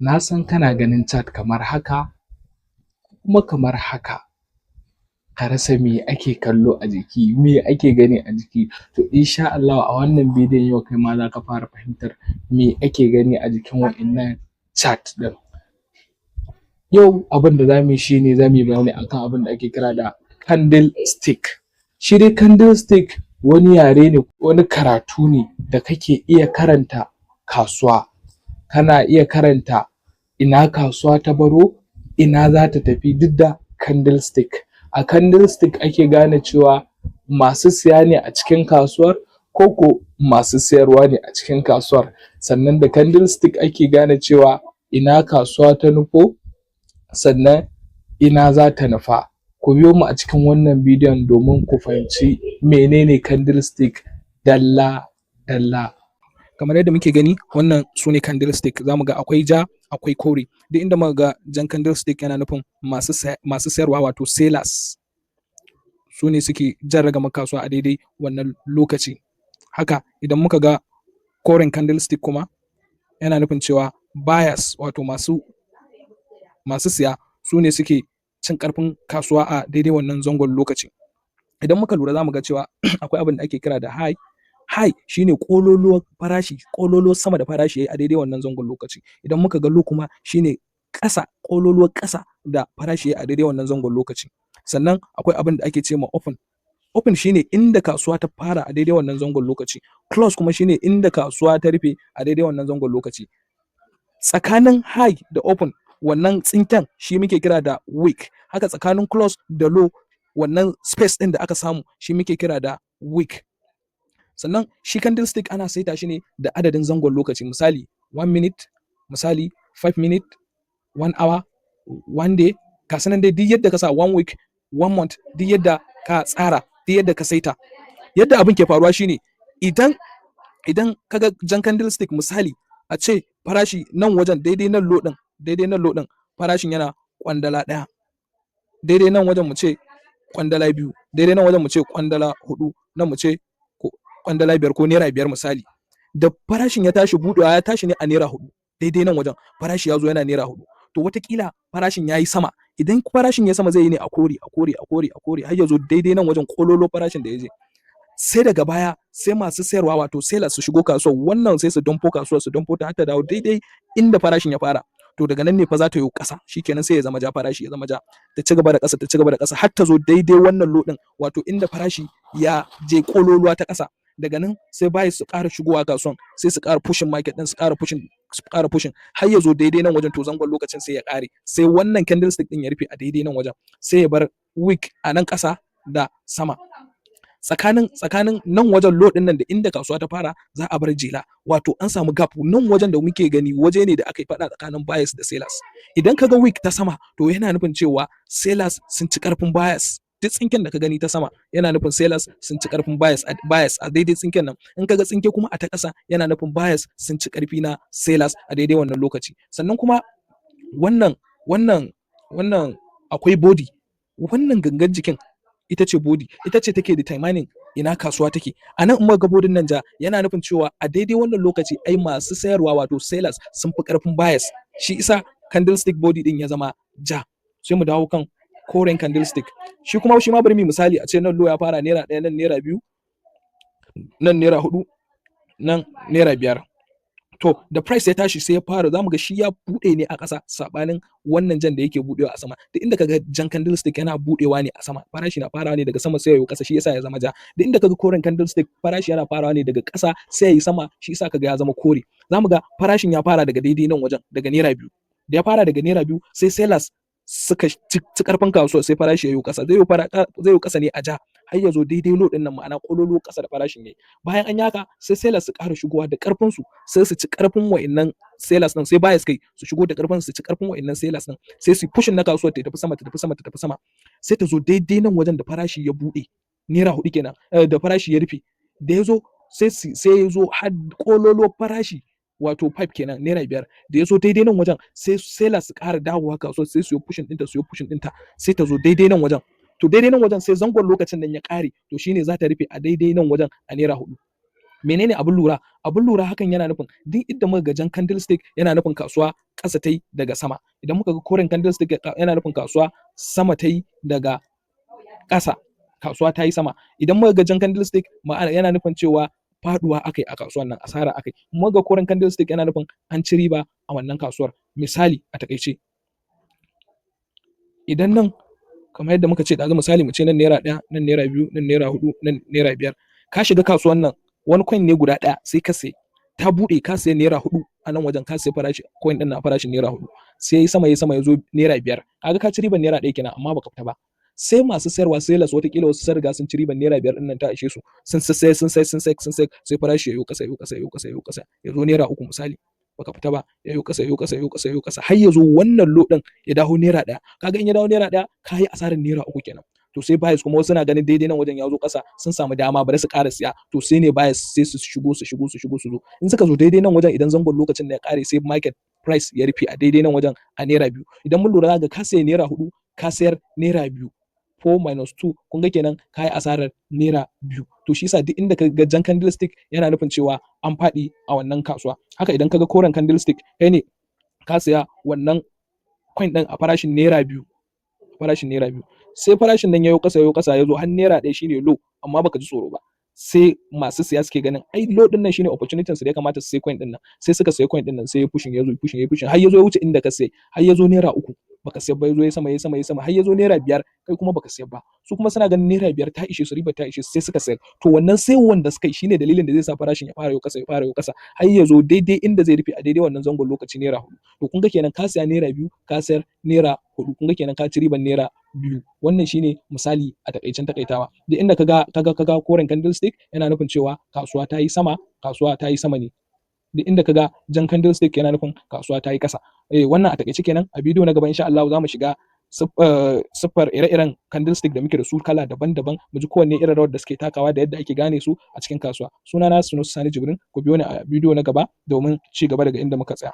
Na san kana ganin chart kamar haka kuma kamar haka, ka rasa me ake kallo a jiki, me ake gani a jiki. To, insha Allahu a wannan bidiyon yau kai ma za ka fara fahimtar me ake gani a jikin wa'innan chart ɗin. Yau abin da za mu yi shi ne za mu yi bayani akan abin da ake kira da candlestick. Shi dai candlestick wani yare ne, wani karatu ne da kake iya karanta kasuwa, kana iya karanta ina kasuwa ta baro, ina za ta tafi, duk da candlestick. A candlestick ake gane cewa masu siya ne a cikin kasuwar ko ko masu siyarwa ne a cikin kasuwar. Sannan da candlestick ake gane cewa ina kasuwa ta nufo, sannan ina za ta nufa. Ku biyo mu a cikin wannan bidiyon domin ku fahimci mene ne candlestick dalla dalla. Kamar yadda muke gani, wannan su ne candlestick. Za mu ga akwai ja, akwai kore. Duk inda muka ga jan candlestick, yana nufin masu sayarwa, wato sellers, su ne suke jan ragamar kasuwa a daidai wannan lokaci. Haka idan muka ga koren candlestick kuma, yana nufin cewa buyers, wato masu siya, su ne suke cin ƙarfin kasuwa a daidai wannan zangon lokaci. Idan muka lura, za mu ga cewa akwai abin da ake kira da high. High shine ƙololuwar farashi, ƙololuwar sama da farashi yayi a daidai wannan zangon lokaci. Idan muka ga low kuma, shine ƙasa, ƙololuwar ƙasa da farashi yayi a daidai wannan zangon lokaci. Sannan akwai abin da ake ce ma open. Open shine inda kasuwa ta fara a daidai wannan zangon lokaci. Close kuma shine inda kasuwa ta rufe a daidai wannan zangon lokaci. Tsakanin high da open, wannan tsinken shi muke kira da wick. Haka tsakanin close da low, wannan space ɗin da aka samu shi muke kira da wick. Sannan shi candlestick ana saita shi ne da adadin zangon lokaci, misali 1 minute, misali 5 minute, 1 hour, one day, ga su nan dai, duk yadda ka sa, one week, one month, duk yadda ka tsara, duk yadda ka saita. Yadda abin ke faruwa shine idan ka ga jan candlestick, misali a ce farashi nan wajen, daidai nan low ɗin, daidai nan low ɗin, farashin yana kwandala 1, daidai nan wajen mu ce kwandala 2, daidai nan wajen mu ce kwandala 4, nan mu ce kwandala 5 ko ₦5 misali. Da farashin ya tashi buɗewa, ya tashi ne a ₦4. Daidai nan wajen farashi ya zo yana ₦4. To, wataƙila farashin ya yi sama. Idan farashin ya sama, zai yi ne a kore, a kore, a kore, a kore, har ya zo daidai nan wajen ƙololuwar farashin da ya je. Sai daga baya sai masu sayarwa, wato sellers, su shigo kasuwar wannan, sai su dumpo kasuwar, su dumpo ta har ta dawo daidai inda farashin ya fara. To, daga nan ne fa za ta yi ƙasa. Shikenan, sai ya zama ja, farashi ya zama ja, ta ci gaba da ƙasa, ta ci gaba da ƙasa, har ta zo daidai wannan low ɗin, wato inda farashi ya je ƙololuwa ta ƙasa. Daga nan sai buyers su ƙara shigowa kasuwan, sai su ƙara pushing market ɗin, su ƙara pushing, su ƙara pushing, har ya zo daidai nan wajen. To, zangon lokacin sai ya ƙare, sai wannan candlestick ɗin ya rufe a daidai nan wajen, sai ya bar wick a nan ƙasa da sama. Tsakanin nan wajen low ɗin nan da inda kasuwa ta fara, za a bar jela, wato an samu gap. Nan wajen da muke gani, waje ne da aka yi faɗa tsakanin buyers da sellers. Idan ka ga wick ta sama, to yana nufin cewa sellers sun ci ƙarfin buyers. Duk tsinken da ka gani ta sama yana nufin sellers sun ci ƙarfin buyers a daidai tsinken nan. In ka ga tsinke kuma a ta ƙasa, yana nufin buyers sun ci ƙarfi na sellers a daidai wannan lokaci. Sannan kuma wannan akwai body. Wannan gangan jikin ita ce body, ita ce take determining ina kasuwa take. A nan in muka ga body nan ja, yana nufin cewa a daidai wannan lokaci ai masu sayarwa, wato sellers, sun fi ƙarfin buyers. Shi isa candlestick body din ya zama ja. Sai mu dawo kan koren candlestick. Shi kuma, shi ma bari mu misali, a ce nan low ya fara ₦1, nan ₦2, nan ₦4, nan ₦5. To, da price ya tashi sai ya fara, zamu ga shi ya buɗe ne a ƙasa, saɓanin wannan jan da yake buɗewa a sama. Duk inda kaga jan candlestick, yana buɗewa ne a sama, farashi na farawa ne daga sama sai ya yo ƙasa, shi yasa ya zama ja. Duk inda kaga koren candlestick, farashi yana farawa ne daga ƙasa sai ya yi sama, shi yasa kaga ya zama kore. Zamu ga farashin ya fara daga daidai nan wajen, daga ₦2. Da ya fara daga ₦2, sai sellers suka ci karfin kasuwa, sai farashi ya yi ƙasa. Zai yi ƙasa ne a ja har ya zo daidai low ɗin nan, ma'ana ƙololuwar ƙasa da farashin yayi. Bayan an yi haka, sai sellers su ƙara shigowa da ƙarfin su, sai su ci ƙarfin wa'innan sellers ɗin. Sai buyers kai su shigo da ƙarfin su ci ƙarfin wa'innan sellers ɗin, sai su pushing na kasuwar ta tafi sama, ta tafi sama, ta tafi sama, sai ta zo daidai nan wajen da farashi ya buɗe ₦4 kenan, da farashi ya rufe. Da ya zo sai ya zo har ƙololuwar farashi, wato 5 kenan, ₦5. Da ya zo daidai nan wajen, sai sellers su ƙara dawowa kasuwar, sai su yi pushing ɗinta, su yi pushing ɗinta, sai ta zo daidai nan wajen. To, daidai nan wajen sai zangon lokacin nan ya ƙare. To, shine za ta rufe a daidai nan wajen a ₦4. Menene abin lura? Abin lura, hakan yana nufin duk inda muka ga jan candlestick, yana nufin kasuwa ƙasa ta yi daga sama. Idan muka ga koren candlestick, yana nufin kasuwa sama ta yi daga ƙasa, kasuwa ta yi sama. Idan muka ga jan candlestick, ma'ana yana nufin cewa faduwa akai a kasuwan nan, asara akai. Muka ga koren candlestick, yana nufin an ci riba a wannan kasuwar. Misali a takaice, idan nan, kamar yadda muka ce ɗazu, misali mu ce nan ₦1, nan ₦2, nan ₦4, nan ₦5. Ka shiga kasuwan nan, wani coin ne guda ɗaya sai ka sai, ta buɗe, ka sayi ₦4 a nan wajen. Ka sayi farashi coin ɗin na farashin ₦4, sai yayi sama, yayi sama, ya zo ₦5. Kaga ka ci riban ₦1 kenan, amma baka fita ba. Sai masu sayarwa, sellers, watakila wasu sun riga sun ci riban ₦5 ɗin nan, ta ishe su, sun sai, sun sai, sun sai, sun sai, sai farashi ya yo ƙasa, yo ƙasa, yo ƙasa, yo ƙasa, ya zo ₦3 misali. Baka fita ba. Ya yo ƙasa, yo ƙasa, yo ƙasa, yo ƙasa, har ya zo wannan low ɗin, ya dawo ₦1. Kaga in ya dawo ₦1, ka yi asarar ₦3 kenan. To sai buyers kuma, wasu na ganin daidai nan wajen ya zo ƙasa, sun samu dama, bari su ƙara siya. To sai ne buyers sai su shigo, su shigo, su shigo, su zo. In suka zo daidai nan wajen, idan zangon lokacin da ya ƙare, sai market price ya rufe a daidai nan wajen a ₦2. Idan mun lura, ga ka sayi ₦4, ka sayar ₦2, 4 minus 2, kun ga kenan ka yi asarar ₦2. To shi yasa duk inda ka ga jan candlestick, yana nufin cewa an faɗi a wannan kasuwa. Haka idan ka ga koren candlestick, kai ne ka saya wannan coin ɗin a farashin ₦2, farashin ₦2, sai farashin nan ya yo ƙasa, ya yo ƙasa, ya zo har ₦1, shine low, amma baka ji tsoro ba. Sai masu siya suke ganin ai low ɗin nan shine opportunity su da ya kamata su sai coin ɗin nan. Sai suka sayi coin ɗin nan. Sai ya pushing, ya zo pushing, ya pushing, har ya zo ya wuce inda ka sai, har ya zo ₦3. Baka sayar ba. Ya zo ya sama, ya sama, ya sama, har ya zo ₦5. Kai kuma baka sayar ba. Su kuma suna ganin ₦5 ta ishe su, riba ta ishe su, sai suka sayar. To wannan sayarwan da suka yi shine dalilin da zai sa farashin ya fara yo ƙasa, ya fara yo ƙasa, har ya zo daidai inda zai rufe a daidai wannan zangon lokaci, ₦4. To kun ga kenan ka saya ₦2, ka sayar ₦4. Kun ga kenan ka ci riban ₦2. Wannan shine misali a takaicen takaitawa. Duk inda kaga koren candlestick, yana nufin cewa kasuwa ta yi sama, kasuwa ta yi sama ne. Duk inda kaga jan candlestick, yana nufin kasuwa ta yi ƙasa. Eh, wannan a takaice kenan. A bidiyo na gaba, insha Allah, za mu shiga siffar ire-iren candlestick da muke da su kala daban-daban, mu ji kowanne irin rawar da suke takawa da yadda ake gane su a cikin kasuwa. Sunana Sunusi Sani Jibrin. Ku biyo ni a bidiyo na gaba domin ci gaba daga inda muka tsaya.